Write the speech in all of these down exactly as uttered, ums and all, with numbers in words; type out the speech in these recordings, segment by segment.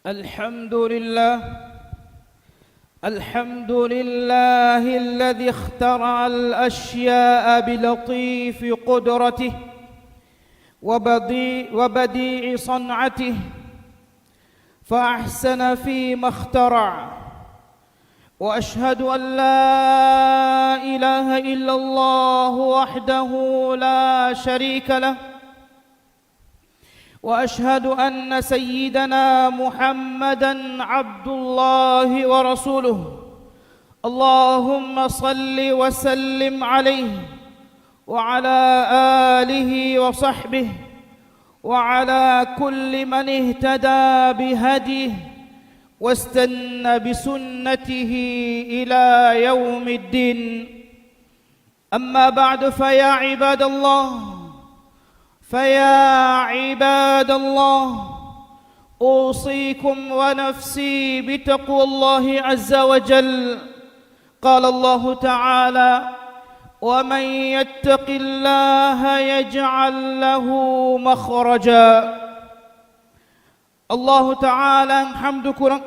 الحمد لله. الحمد لله الذي اخترع الأشياء بلطيف قدرته وبديع، وبديع صنعته، فأحسن فيما اخترع. وأشهد أن لا إله إلا الله وحده لا شريك له، وأشهد أن سيدنا محمدا عبد الله ورسوله. اللهم صل وسلم عليه وعلى آله وصحبه وعلى كل من اهتدى بهديه واستن بسنته إلى يوم الدين. أما بعد، فيا عباد الله، فيا عباد الله، أوصيكم ونفسي بتقوى الله عز وجل. قال الله تعالى: ومن يتق الله يجعل له مخرجا. އައްލާހު ތަޢާލާއަށް ޙަމްދު ކުރަން.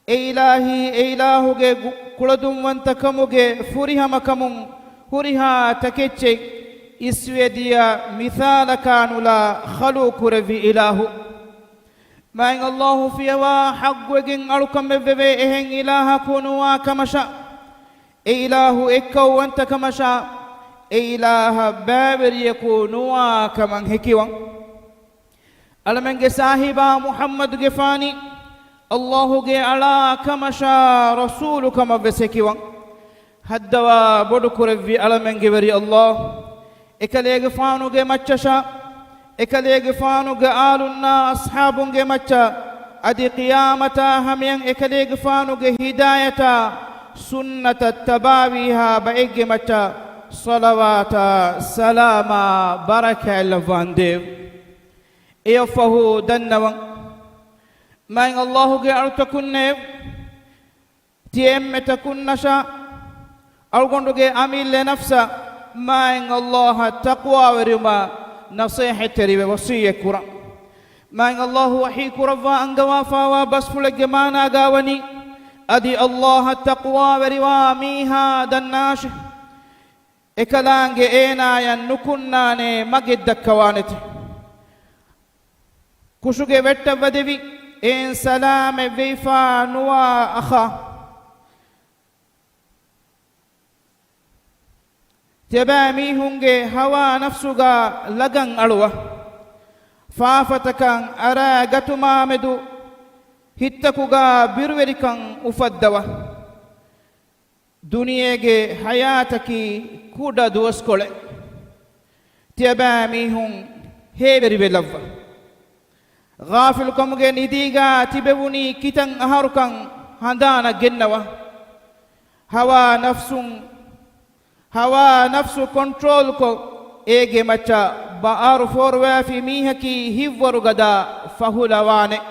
އެ އިލާހީ، އެ އިލާހުގެ ގު-، ކުޅަދުންވަންތަކަމުގެ ފުރިހަމަކަމުން ހުރިހާ ތަކެއްޗެއް އިސްވެދިޔަ މިސާލަކާ ނުލާ ޚަލްޤު ކުރެއްވި އިލާހު. މާތް އައްލާހު ފިޔަވާ ޙައްޤުވެގެން އަޅުކަމެއް ވެވޭ އެހެން އިލާހަކު ނުވާ ކަމަށާ، އެ އިލާހު އެއްކައުވަންތަކަމަށާ، އެ އިލާހަށް ބައިވެރިޔަކު ނުވާ ކަމަށް ހެކިވަން. އަޅަމެންގެ ސާހިބާ މުޙައްމަދުގެފާނީ އައްލާހުގެ އަޅާ ކަމަށާ ރަސޫލު ކަމަށް ވެސް ހެކިވަން. ހައްދަވާ ބޮޑު ކުރެއްވި އަޅަމެންގެ ވެރި އައްލާހު، އެކަލޭގެފާނުގެ މައްޗަށާ، އެކަލޭގެފާނުގެ އާލުންނާ އަޞްޙާބުންގެ މައްޗަށް، އަދި ޤިޔާމަތާ ހަމަޔަށް އެކަލޭގެފާނުގެ ހިދާޔަތާ ސުންނަތަށް ތަބާވީހާ ބައެއްގެ މައްޗަށް ޞަލަވާތާ ސަލާމާ ބަރަކާތްލައްވާނދޭވެ. އެޔަށްފަހު ދަންނަވަން، މާތް އައްލާހުގެ އަޅުތަކުންނޭވެ! ތިޔަ އެންމެ ތަކުންނަށާ، އަޅުގަނޑުގެ އަމިއްލަ ނަފްސަށް މާތް އައްލާހަށް ތަޤްވާވެރިވުމަށް ނަޞޭޙަތްތެރިވެ ވަޞިއްޔަތް ކުރަން. މާތް އައްލާހު ވަޙީ ކުރައްވާ އަންގަވާފާވާ ބަސްފުޅެއްގެ މާނާގާ ވަނީ، އަދި އައްލާހަށް ތަޤްވާވެރިވާ މީހާ ދަންނާށި! އެކަލާނގެ އޭނާޔަށް ނުކުންނާނޭ މަގެއް ދައްކަވާނެތެ. ކުށުގެ ވެއްޓަށް ވަދެވި އެއިން ސަލާމަތް ވެވިފާ ނުވާ އަޚާ، ތިޔަބައިމީހުންގެ ހަވާ ނަފްސުގާ ލަގަން އަޅުވާ، ފާފަތަކަށް އަރާގަތުމާމެދު ހިތްތަކުގާ ބިރުވެރިކަން އުފައްދަވާ. ދުނިޔޭގެ ޙަޔާތަކީ ކުޑަ ދުވަސްކޮޅެއް. ތިޔަބައިމީހުން ހޭވެރިވެލައްވާ. ޣާފިލުކަމުގެ ނިދީގާ ތިބެވުނީ ކިތަން އަހަރުކަން ހަނދާނަށް ގެންނަވާ. ހަވާ ނަފްސުން، ހަވާ ނަފްސު ކޮންޓްރޯލްކޮށް، އޭގެ މައްޗަށް ބައާރު ފޯރުވާފި މީހަކީ ހިތްވަރުގަދަ ފަހުލަވާނެއް.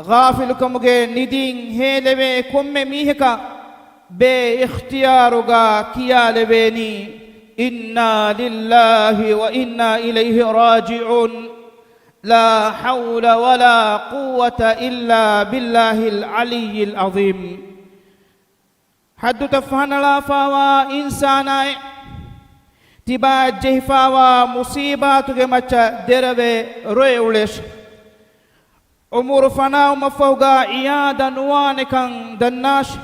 ޣާފިލުކަމުގެ ނިދީން ހޭލެވޭ ކޮންމެ މީހަކަށް ބޭ އިޚްތިޔާރުގަ ކިޔާލެވޭނީ، إنا لله وإنا إليه راجعون. لا حول ولا قوة إلا بالله العلي العظيم. ޙައްދުތައް ފަހަނަޅާފާވާ އިންސާނާއޭ! ތިބާއަށް ޖެހިފާވާ މުޞީބާތުގެ މައްޗަށް ދެރަވެ ރޮއެ އުޅޭށި! ޢުމުރު ފަނާވުމަށްފަހުގާ އިޢާދަ ނުވާނެކަން ދަންނާށި!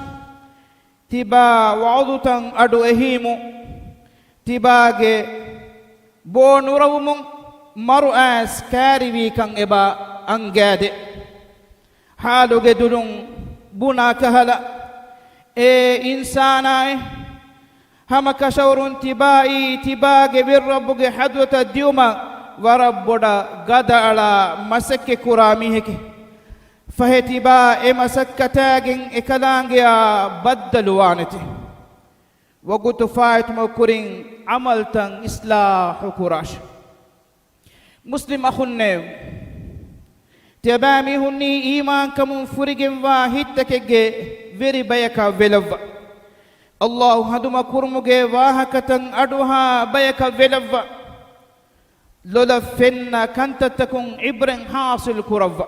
ތިބާ ވަޢުޡުތައް އަޑު އެހީމު، ތިބާގެ ބޯ ނުރަވުމުން މަރު އައިސް ކާރިވީކަން އެބަ އަންގާދޭ. ޙާލުގެ ދުލުން ބުނާ ކަހަލަ، އޭ އިންސާނާއޭ! ހަމަ ކަށަވަރުން ތިބާއީ ތިބާގެ ވެރިރައްބުގެ ޙަޟްރަތަށް ދިއުމަށް ވަރަށް ބޮޑަށް ގަދައަޅާ މަސައްކަތްކުރާ މީހެކޭ. ފަހެ ތިބާ އެ މަސައްކަތާގެން އެކަލާނގެއާ ބައްދަލުވާނެތެ. ވަގުތު ފާއިތުވުމުގެ ކުރިން ޢަމަލުތައް އިޞްލާޙު ކުރާށި! މުސްލިމް އަޚުންނޭވެ! ތިޔަބައިމީހުންނީ އީމާންކަމުން ފުރިގެންވާ ހިތްތަކެއްގެ ވެރި ބަޔަކަށް ވެލައްވާ. އައްލާހު ހަނދުމަ ކުރުމުގެ ވާހަކަތައް އަޑުއަހާ ބަޔަކަށް ވެލައްވާ. ލޮލަށް ފެންނަ ކަންތައްތަކުން ޢިބްރަތް ޙާޞިލު ކުރައްވާ.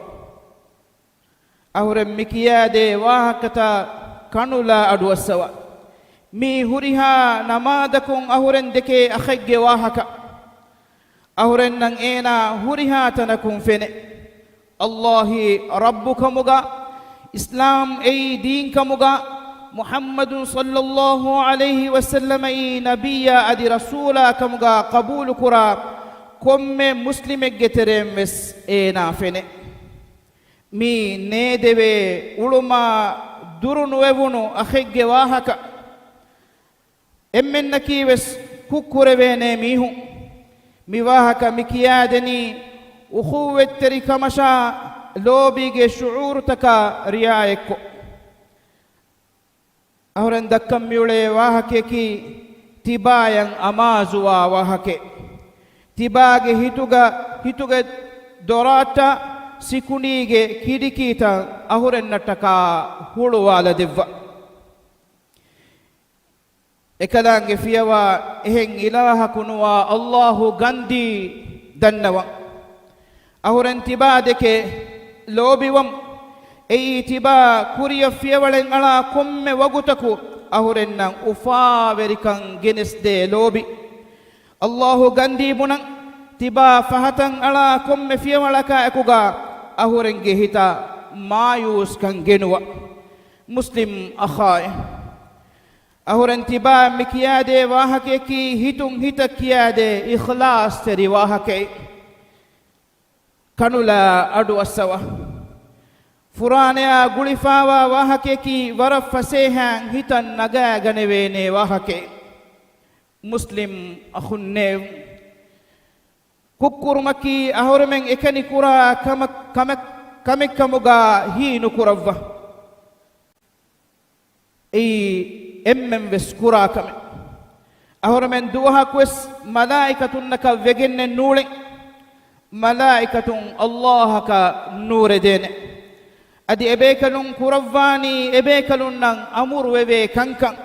އަހުރެން މި ކިޔާދޭ ވާހަކަތައް ކަނުލާ އަޑުއައްސަވާ. މީ ހުރިހާ ނަމާދަކުން އަހުރެން ދެކޭ އަޚެއްގެ ވާހަކަ. އަހުރެންނަށް އޭނާ ހުރިހާ ތަނަކުން ފެނޭ. އައްލާހީ ރައްބުކަމުގަ، އިސްލާމް އެއީ ދީންކަމުގަ، މުޙައްމަދު ޞައްލައްލާހު ޢަލައިހި ވަސައްލަމައީ ނަބިއްޔާ އަދި ރަސޫލާ ކަމުގަ ޤަބޫލުކުރާ ކޮންމެ މުސްލިމެއްގެ ތެރެއިން ވެސް އޭނާ ފެނޭ. މީ ނޭދެވޭ އުޅުމާ ދުރު ނުވެވުނު އަޚެއްގެ ވާހަކަ. އެންމެންނަކީ ވެސް ކުށްކުރެވޭނޭ މީހުން. މި ވާހަކަ މި ކިޔާދެނީ އުޚުއްވަތްތެރިކަމަށާ ލޯބީގެ ޝުޢޫރުތަކާ ރިޢާޔަތްކޮށް. އަހުރެން ދައްކަން މިއުޅޭ ވާހަކަޔަކީ ތިބާޔަށް އަމާޒުވާ ވާހަކައެއް. ތިބާގެ ހިތުގަ، ހިތުގެ ދޮރާއްޓާ ސިކުނޑީގެ ކިޑިކީތައް އަހުރެންނަށްޓަކާ ހުޅުވާލަދެއްވާ. އެކަލާނގެ ފިޔަވާ އެހެން އިލާހަކު ނުވާ އައްލާހު ގަންދީ ދަންނަވަން. އަހުރެން ތިބާ ދެކެ ލޯބިވަމު. އެއީ ތިބާ ކުރިއަށް ފިޔަވަޅެއް އަޅާ ކޮންމެ ވަގުތަކު އަހުރެންނަށް އުފާވެރިކަން ގެނެސްދޭ ލޯބި. އައްލާހު ގަންދީ ބުނަން، ތިބާ ފަހަތަށް އަޅާ ކޮންމެ ފިޔަވަޅަކާ އެކުގަ އަހުރެންގެ ހިތަށް މާޔޫސްކަން ގެނުވާ. މުސްލިމް އަޚާއެއް. އަހުރެން ތިބާ މި ކިޔާދޭ ވާހަކަޔަކީ ހިތުން ހިތަށް ކިޔާދޭ އިޚްލާޞްތެރި ވާހަކައެއް. ކަނުލާ އަޑު އައްސަވާ. ފުރާނަޔާ ގުޅިފާވާ ވާހަކަޔަކީ ވަރަށް ފަސޭހައިން ހިތަށް ނަގާގަނެވޭނޭ ވާހަކައެއް. މުސްލިމް އަޚުންނޭވެ! ކުށްކުރުމަކީ އަހުރެމެން އެކަނި ކުރާ ކަމަށް، ކަމެއް، ކަމެއްކަމުގަ ހީނުކުރައްވާ. އެއީ އެންމެން ވެސް ކުރާ ކަމެއް. އަހުރެމެން ދުވަހަކުވެސް މަލާއިކަތުންނަކަށް ވެގެންނެއް ނޫޅެ. މަލާއިކަތުން އައްލާހަކަށް ނޫރެދޭނެ. އަދި އެބޭކަލުން ކުރައްވާނީ އެބޭކަލުންނަށް އަމުރުވެވޭ ކަންކަން.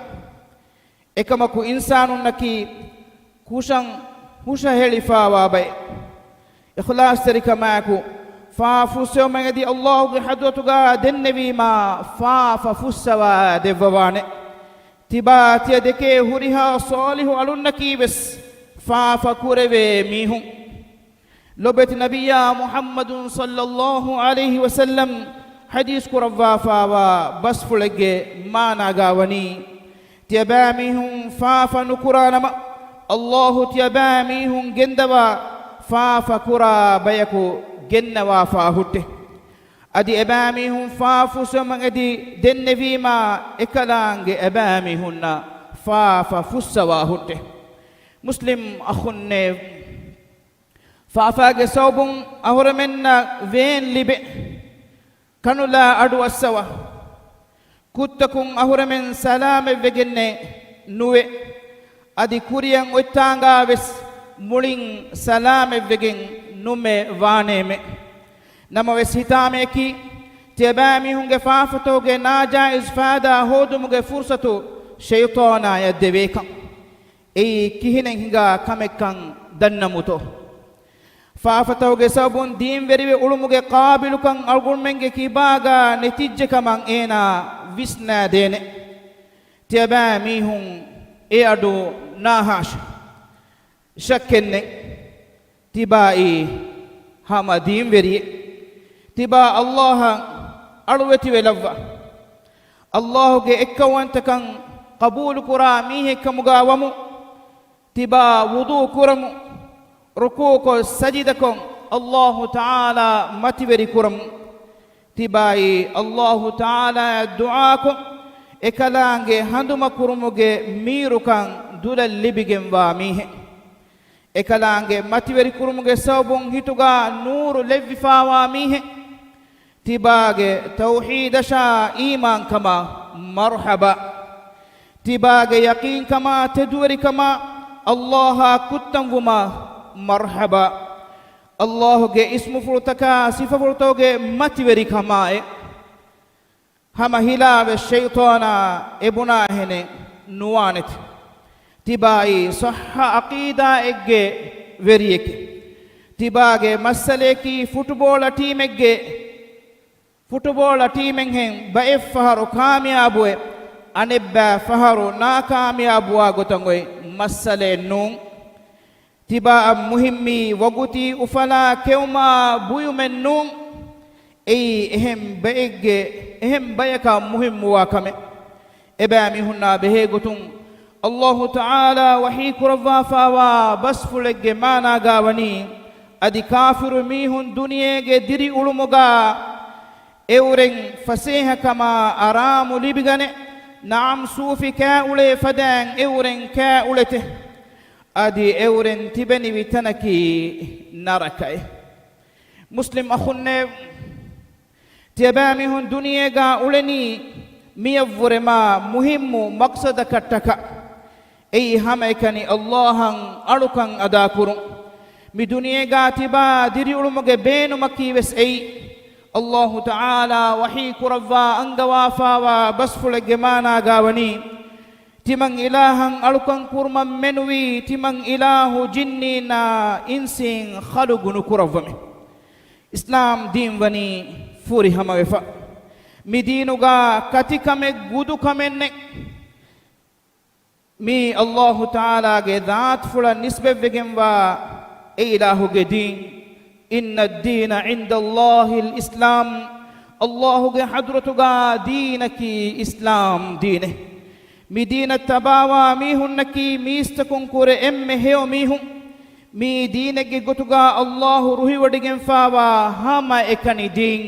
އެކަމަކު އިންސާނުންނަކީ ކުށަން ހުށަހެޅިފާވާ ބައެއް. އިޚްލާޞްތެރިކަމާއެކު ފާފަ ފުއްސެވުމަށް އެދި އައްލާހުގެ ޙަޟްރަތުގަ ދެންނެވީމާ ފާފަ ފުއްސަވާ ދެއްވަވާނެ. ތިބާ ތިޔަ ދެކޭ ހުރިހާ ޞާލިޙު އަޅުންނަކީ ވެސް ފާފަ ކުރެވޭ މީހުން. ލޮބެތި ނަބިއްޔާ މުޙައްމަދު ޞައްލައްލާހު ޢަލައިހި ވަސައްލަމް ޙަދީޘް ކުރައްވާފާވާ ބަސްފުޅެއްގެ މާނާގާ ވަނީ، ތިޔަބައިމީހުން ފާފަ ނުކުރާނަމަ، އައްލާހު ތިޔަބައިމީހުން ގެންދަވާ ފާފަ ކުރާ ބަޔަކު ގެންނަވާފާ ހުއްޓޭ. އަދި އެބައިމީހުން ފާފަ ފުއްސެވުމަށް އެދި ދެންނެވީމާ، އެކަލާނގެ އެބައިމީހުންނަށް ފާފަ ފުއްސަވާ ހުއްޓޭ. މުސްލިމް އަޚުންނޭވެ! ފާފާގެ ސަބަބުން އަހުރެމެންނަށް ވޭން ލިބޭ. ކަނުލާ އަޑު އައްސަވާ. ކުށްތަކުން އަހުރެމެން ސަލާމަތްވެގެންނެއް ނުވޭ. އަދި ކުރިއަށް އޮތްތާނގާ ވެސް މުޅިން ސަލާމަތްވެގެން ނުމެ ވާނޭމެ. ނަމަވެސް ހިތާމަޔަކީ، ތިޔަބައިމީހުންގެ ފާފަތަކުގެ ނާޖާއިޒް ފާއިދާ ހޯދުމުގެ ފުރުޞަތު ޝައިޠާނާޔަށް ދެވޭކަން. އެއީ ކިހިނެއް ހިނގާ ކަމެއްކަން ދަންނަމުތޯ؟ ފާފަތަކުގެ ސަބަބުން ދީންވެރިވެ އުޅުމުގެ ޤާބިލުކަން އަޅުގަނޑުމެންގެ ކިބާގާ ނެތިއްޖެކަމަށް އޭނާ ވިސްނާދޭނެ. ތިޔަބައިމީހުން އެއަޑު ނާހާށެ. ޝައްކެއްނެތް، ތިބާއީ ހަމަ ދީންވެރިއެއް. ތިބާ އައްލާހަށް އަޅުވެތިވެލައްވާ. އައްލާހުގެ އެއްކައުވަންތަކަން ޤަބޫލުކުރާ މީހެއްކަމުގާ ވަމު، ތިބާ ވުޟޫ ކުރަމު، ރުކޫޢުކޮށް ސަޖިދަކޮށް އައްލާހު ތަޢާލާ މަތިވެރި ކުރަމު. ތިބާއީ އައްލާހު ތަޢާލާއަށް ދުޢާކޮށް، އެކަލާނގެ ހަނދުމަކުރުމުގެ މީރުކަން ދުލަށް ލިބިގެންވާ މީހެއް. އެކަލާނގެ މަތިވެރިކުރުމުގެ ސަބަބުން ހިތުގާ ނޫރު ލެއްވިފާވާ މީހެއް. ތިބާގެ ތައުޙީދަށާ އީމާންކަމާ މަރްޙަބާ. ތިބާގެ ޔަޤީންކަމާ ތެދުވެރިކަމާ އައްލާހާ ކުށްތަންވުމާ މަރްޙަބާ. އައްލާހުގެ އިސްމުފުޅުތަކާ ސިފަފުޅުތަކުގެ މަތިވެރިކަމާއެ. ހަމަ ހިލާވެސް ޝައިޠާނާ އެބުނާހެނެއް ނުވާނެތެ. ތިބާއީ ޞައްޙަ ޢަޤީދާއެއްގެ ވެރިއެކެ. ތިބާގެ މައްސަލަޔަކީ ފުޓުބޯޅަ ޓީމެއްގެ ފުޓުބޯޅަ ޓީމެއްހެން ބައެއްފަހަރު ކާމިޔާބުވެ، އަނެއްބައި ފަހަރު ނާކާމިޔާބުވާ ގޮތަށް އޮތް މައްސަލައެއް ނޫން. ތިބާއަށް މުހިންމީ ވަގުތީ އުފަލާ ކެއުމާ ބުއިމެއް ނޫން. އެއީ އެހެން ބައެއްގެ، އެހެން ބަޔަކަށް މުހިންމުވާ ކަމެއް. އެބައިމީހުންނާ ބެހޭގޮތުން އައްލާހު ތަޢާލާ ވަޙީ ކުރައްވާފާވާ ބަސްފުޅެއްގެ މާނާގާ ވަނީ، އަދި ކާފިރު މީހުން ދުނިޔޭގެ ދިރިއުޅުމުގާ އެއުރެން ފަސޭހަކަމާ އަރާމު ލިބިގަނެ، ނަޢަމް ސޫފި ކާއުޅޭ ފަދައިން އެއުރެން ކާއުޅެތެ. އަދި އެއުރެން ތިބެނިވި ތަނަކީ ނަރަކައެއް. މުސްލިމް އަޚުންނޭވެ! ތިޔަބައިމީހުން ދުނިޔޭގާ އުޅެނީ މިޔަށްވުރެ މާ މުހިއްމު މަޤްޞަދަކަށްޓަކާ. އެއީ ހަމައެކަނި އައްލާހަށް އަޅުކަން އަދާކުރުން. މި ދުނިޔޭގާ ތިބާ ދިރިއުޅުމުގެ ބޭނުމަކީވެސް އެއީ. އައްލާހު ތަޢާލާ ވަޙީ ކުރައްވާ އަންގަވާފާވާ ބަސްފުޅެއްގެ މާނާގާ ވަނީ، ތިމަން އިލާހަށް އަޅުކަން ކުރުމަށް މެނުވީ ތިމަން އިލާހު ޖިންނީންނާ އިންސީން ޚަލުގު ނުކުރައްވަމޭ. އިސްލާމް ދީން ވަނީ ފުރިހަމަވެފަ. މި ދީނުގާ ކަތިކަމެއް ގުދުކަމެއް ނެތް. މީ އައްލާހު ތަޢާލާގެ ޛާތުފުޅަށް ނިސްބަތްވެގެންވާ އެ އިލާހުގެ ދީން. إن الدين عند الله الإسلام. އައްލާހުގެ ޙަޟްރަތުގާ ދީނަކީ އިސްލާމް ދީނެއް. މި ދީނަށް ތަބާވާ މީހުންނަކީ މީސްތަކުން ކުރެ އެންމެ ހެޔޮ މީހުން. މިއީ ދީނެއްގެ ގޮތުގާ އައްލާހު ރުހިވޮޑިގެންފާވާ ހަމައެކަނި ދީން.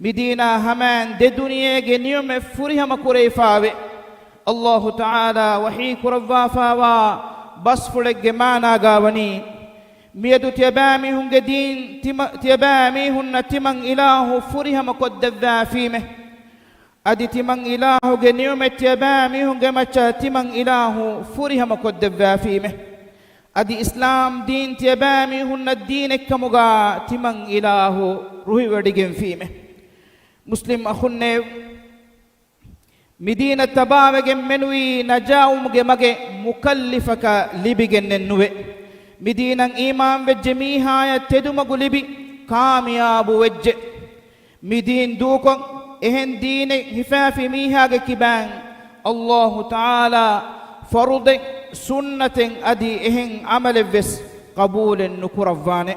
މި ދީނާ ހަމައިން ދެ ދުނިޔޭގެ ނިޢުމަތް ފުރިހަމަ ކުރެވިފާވޭ. އައްލާހު ތަޢާލާ ވަޙީ ކުރައްވާފާވާ ބަސްފުޅެއްގެ މާނާގާ ވަނީ، މިއަދު ތިޔަބައިމީހުންގެ ދީން ތިމަ-، ތިޔަބައިމީހުންނަށް ތިމަން އިލާހު ފުރިހަމަ ކޮށްދެއްވާފީމޭ. އަދި ތިމަން އިލާހުގެ ނިޢުމަތް ތިޔަބައިމީހުންގެ މައްޗަށް ތިމަން އިލާހު ފުރިހަމަ ކޮށްދެއްވާފީމޭ. އަދި އިސްލާމް ދީން ތިޔަބައިމީހުންނަށް ދީނެއްކަމުގާ ތިމަން އިލާހު ރުހިވޮޑިގެންފީމޭ. މުސްލިމް އަޚުންނޭވެ! މި ދީނަށް ތަބާވެގެން މެނުވީ ނަޖާވުމުގެ މަގެއް މުކައްލިފަކަށް ލިބިގެންނެއް ނުވޭ. މި ދީނަށް އީމާންވެއްޖެ މީހާޔަށް ތެދުމަގު ލިބި ކާމިޔާބު ވެއްޖެ. މި ދީން ދޫކޮށް، އެހެން ދީނެއް ހިފާފި މީހާގެ ކިބައިން އައްލާހު ތަޢާލާ ފަރުޟެއް، ސުންނަތެއް އަދި އެހެން ޢަމަލެއްވެސް ޤަބޫލެއް ނުކުރައްވާނެ.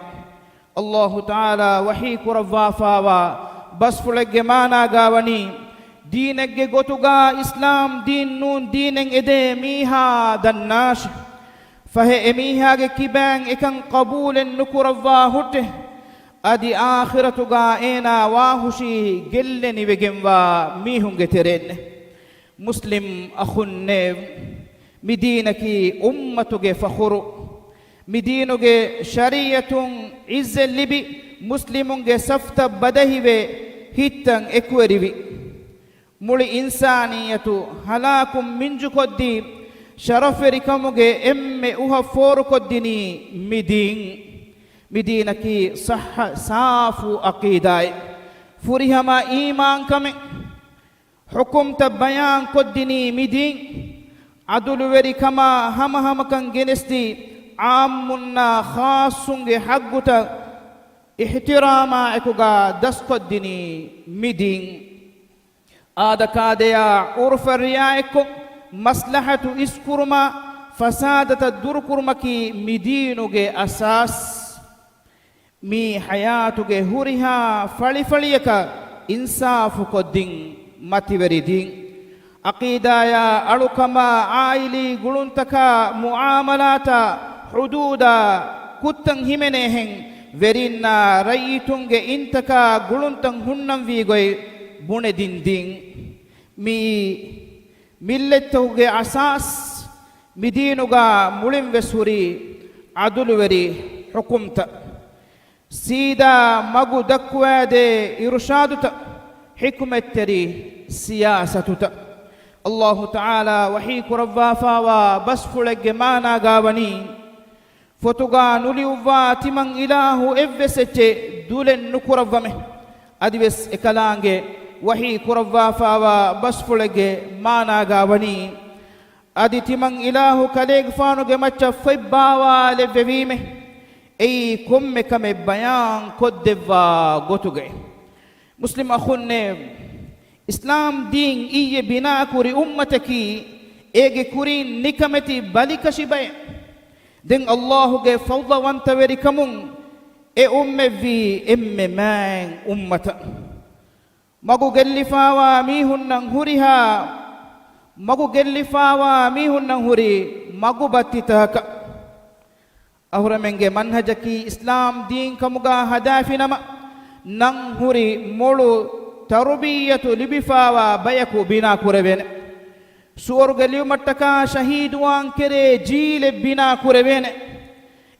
އައްލާހު ތަޢާލާ ވަޙީ ކުރައްވާފާވާ ބަސްފުޅެއްގެ މާނާގާ ވަނީ، ދީނެއްގެ ގޮތުގާ އިސްލާމް ދީން ނޫން ދީނެއް އެދޭ މީހާ ދަންނާށި. ފަހެ އެމީހާގެ ކިބައިން އެކަން ޤަބޫލެއް ނުކުރައްވާ ހުއްޓެ، އަދި އާޚިރަތުގާ އޭނާ ވާހުށީ ގެއްލެނިވެގެންވާ މީހުންގެ ތެރެއެއްނެ. މުސްލިމް އަޚުންނޭވެ! މި ދީނަކީ އުއްމަތުގެ ފަޚުރު. މި ދީނުގެ ޝަރީޢަތުން ޢިއްޒަތް ލިބި، މުސްލިމުންގެ ސަފްތައް ބަދަހިވެ، ހިތްތައް އެކުވެރިވި. މުޅި އިންސާނިއްޔަތު ހަލާކުން މިންޖުކޮށްދީ، ޝަރަފްވެރިކަމުގެ އެންމެ އުހަށް ފޯރުކޮށްދިނީ މި ދީން. މި ދީނަކީ ޞައްޙަ ސާފު ޢަޤީދާއެއް. ފުރިހަމަ އީމާންކަމެއް. ޙުކުމްތައް ބަޔާންކޮށްދިނީ މި ދީން. ޢަދުލުވެރިކަމާ ހަމަހަމަކަން ގެނެސްދީ، ޢާއްމުންނާ ޚާއްޞުންގެ ޙައްޤުތައް އިޙްތިރާމާއެކުގާ ދަސްކޮށްދިނީ މި ދީން. އާދަކާދަޔާ ޢުރުފަށް ރިޢާޔަތްކޮށް، މަސްލަޙަތު އިސްކުރުމާ، ފަސާދަތައް ދުރުކުރުމަކީ މި ދީނުގެ އަސާސް. މީ ޙަޔާތުގެ ހުރިހާ ފަޅިފަޅިއަކަށް އިންސާފުކޮށްދިން މަތިވެރި ދީން. ޢަޤީދާޔާ އަޅުކަމާ ޢާއިލީ ގުޅުންތަކާ މުޢާމަލާތާ ޙުދޫދާ ކުށްތައް ހިމެނޭހެން ވެރިންނާ ރައްޔިތުންގެ އިންތަކާ ގުޅުންތައް ހުންނަންވީ ގޮތް ބުނެދިން ދީން. މިއީ މިއްލަތްތަކުގެ އަސާސް. މި ދީނުގާ މުޅިންވެސް ހުރީ ޢަދުލުވެރި ޙުކުމްތައް، ސީދާ މަގު ދައްކުވާދޭ އިރުޝާދުތައް، ޙިކުމަތްތެރި ސިޔާސަތުތައް. އައްލާހު ތަޢާލާ ވަޙީ ކުރައްވާފާވާ ބަސްފުޅެއްގެ މާނާގާ ވަނީ، ފޮތުގާ ނުލިޔުއްވާ ތިމަން އިލާހު އެއްވެސް އެއްޗެއް ދުލެއް ނުކުރައްވަމެ. އަދިވެސް އެކަލާނގެ ވަޙީ ކުރައްވާފާވާ ބަސްފުޅެއްގެ މާނާގާ ވަނީ، އަދި ތިމަން އިލާހު ކަލޭގެފާނުގެ މައްޗަށް ފޮތް ބާވާލެއްވެވީމެ. އެއީ ކޮންމެ ކަމެއް ބަޔާން ކޮށްދެއްވާ ގޮތުގައި. މުސްލިމް އަޚުންނޭ، އިސްލާމް ދީން އިއްޔެ ބިނާކުރި އުއްމަތަކީ އޭގެ ކުރިން ނިކަމެތި ބަލިކަށި ބައެއް. ދެން އައްލާހުގެ ފަޟްލަވަންތަވެރިކަމުން އެ އުއްމެއްވީ އެންމެ މާތް އުއްމަތަށް. މަގު ގެއްލިފާވާ މީހުންނަށް ހުރިހާ، މަގު ގެއްލިފާވާ މީހުންނަށް ހުރި މަގުބައްތިތަކަށް. އަހުރެމެންގެ މަންހަޖަކީ އިސްލާމް ދީން ކަމުގަ ހަދާފިނަމަ، ނަން ހުރި މޮޅު ތަރުބިއްޔަތު ލިބިފާވާ ބަޔަކު ބިނާ ކުރެވޭނެ. ސުވަރުގެ ލިޔުމަށްޓަކާ ޝަހީދުވާން ކެރޭ ޖީލެއް ބިނާ ކުރެވޭނެ.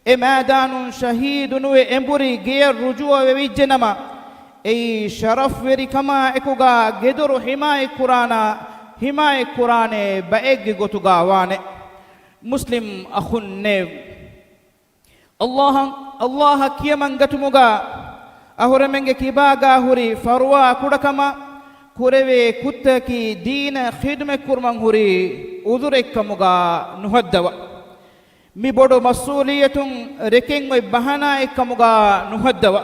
އެ މައިދާނުން ޝަހީދުނުވެ އެނބުރި ގެޔަށް ރުޖޫޢަވެވިއްޖެނަމަ، އެއީ ޝަރަފްވެރިކަމާ އެކުގަ ގެދޮރު ހިމާޔަތްކުރާނާ، ހިމާޔަތްކުރާނޭ ބައެއްގެ ގޮތުގަ ވާނެ. މުސްލިމް އަޚުންނޭވެ! އައްލާހަށް، އައްލާހަށް ކިޔަމަންގަތުމުގަ އަހުރެމެންގެ ކިބާގަ ހުރި ފަރުވާ ކުޑަކަމަށް ކުރެވޭ ކުށްތަކަކީ ދީނަށް ޚިދުމަތްކުރުމަށް ހުރި އުޛުރެއްކަމުގަ ނުހައްދަވާ. މި ބޮޑު މަސްއޫލިއްޔަތުން ރެކެން އޮތް ބަހަނާއެއްކަމުގަ ނުހައްދަވާ.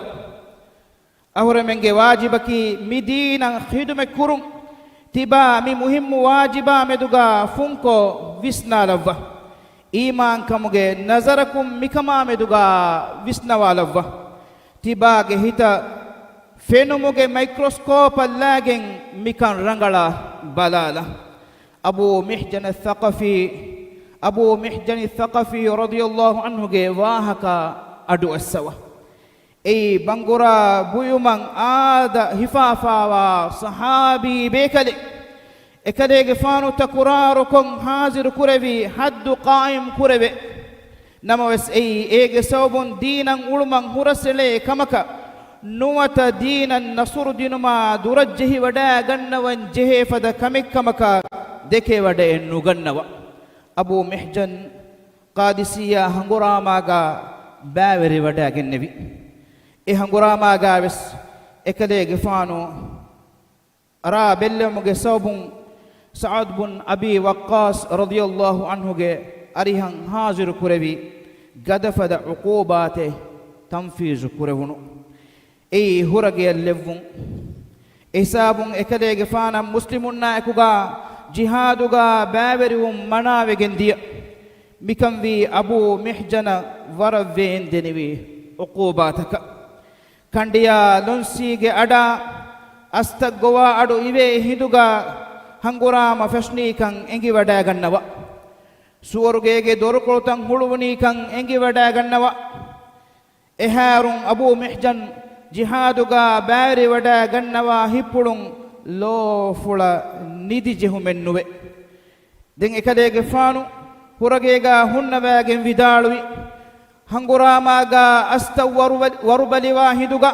އަހުރެމެންގެ ވާޖިބަކީ މި ދީނަށް ޚިދުމަތްކުރުން. ތިބާ މި މުހިއްމު ވާޖިބާ މެދުގަ ފުންކޮށް ވިސްނާލައްވާ. އީމާންކަމުގެ ނަޒަރަކުން މިކަމާ މެދުގަ ވިސްނަވާލައްވާ. ތިބާގެ ހިތަށް ފެނުމުގެ މައިކްރޮސްކޯޕަށް ލާގެން މިކަން ރަނގަޅަށް ބަލާލަ. އަބޫ މިޙްޖަނަ ޘަޤަފީ، އަބޫ މިޙްޖަނި ޘަޤަފީ ރަޟިޔަﷲ ޢަންހުގެ ވާހަކަ އަޑުއައްސަވާ. އެއީ ބަނގުރާ ބުއިމަށް އާދަ ހިފާފާވާ ޞަޙާބީ ބޭކަލެއް. އެކަލޭގެފާނު ތަކުރާރުކޮށް ޙާޟިރު ކުރެވި ޙައްދު ޤާއިމް ކުރެވޭ. ނަމަވެސް އެއީ އޭގެ ސަބަބުން ދީނަށް އުޅުމަށް ހުރަސްއެޅޭ ކަމަކަށް ނުވަތަ ދީނަށް ނަޞްރު ދިނުމާ ދުރަށް ޖެހިވަޑައިގަންނަވަން ޖެހޭ ފަދަ ކަމެއްކަމަކަށް ދެކެވަޑައެއް ނުގަންނަވާ. އަބޫ މިޙްޖަން ޤާދިސިއްޔާ ހަނގުރާމާގަ ބައިވެރިވަޑައިގެންނެވި. އެ ހަނގުރާމާގަވެސް އެކަލޭގެފާނު ރާ ބެއްލެވުމުގެ ސަބަބުން ސަޢުދު ބުން އަބީ ވައްޤާޞް ރަޟިޔަﷲ ޢަންހުގެ އަރިހަށް ޙާޟިރު ކުރެވި ގަދަފަދަ ޢުޤޫބާތެއް ތަންފީޒު ކުރެވުނު. އެއީ ހުރަގެއަށް ލެއްވުން. އެހިސާބުން އެކަލޭގެފާނަށް މުސްލިމުންނާ އެކުގަ ޖިހާދުގަ ބައިވެރިވުން މަނާވެގެން ދިޔަ. މިކަންވީ އަބޫ މިޙްޖަނަށް ވަރަށް ވޭންދެނިވި ޢުޤޫބާތަކަށް. ކަނޑިޔާ ލޮންސީގެ އަޑާ އަސްތައް ގޮވާ އަޑު އިވޭ ހިނދުގަ ހަނގުރާމަ ފެށުނީކަން އެނގިވަޑައިގަންނަވާ. ސުވަރުގޭގެ ދޮރުކޮޅުތައް ހުޅުވުނީކަން އެނގިވަޑައިގަންނަވާ. އެހާރުން އަބޫ މިޙްޖަން ޖިހާދުގަ ބައިވެރިވަޑައިގަންނަވާ ހިތްޕުޅުން ލޯފުޅަށް ނިދި ޖެހުމެއްނުވޭ. ދެން އެކަލޭގެފާނު ހުރަގޭގަ ހުންނަވައިގެން ވިދާޅުވި، ހަނގުރާމާގަ އަސްތައް ވަރުބަ-، ވަރުބަލިވާ ހިނދުގަ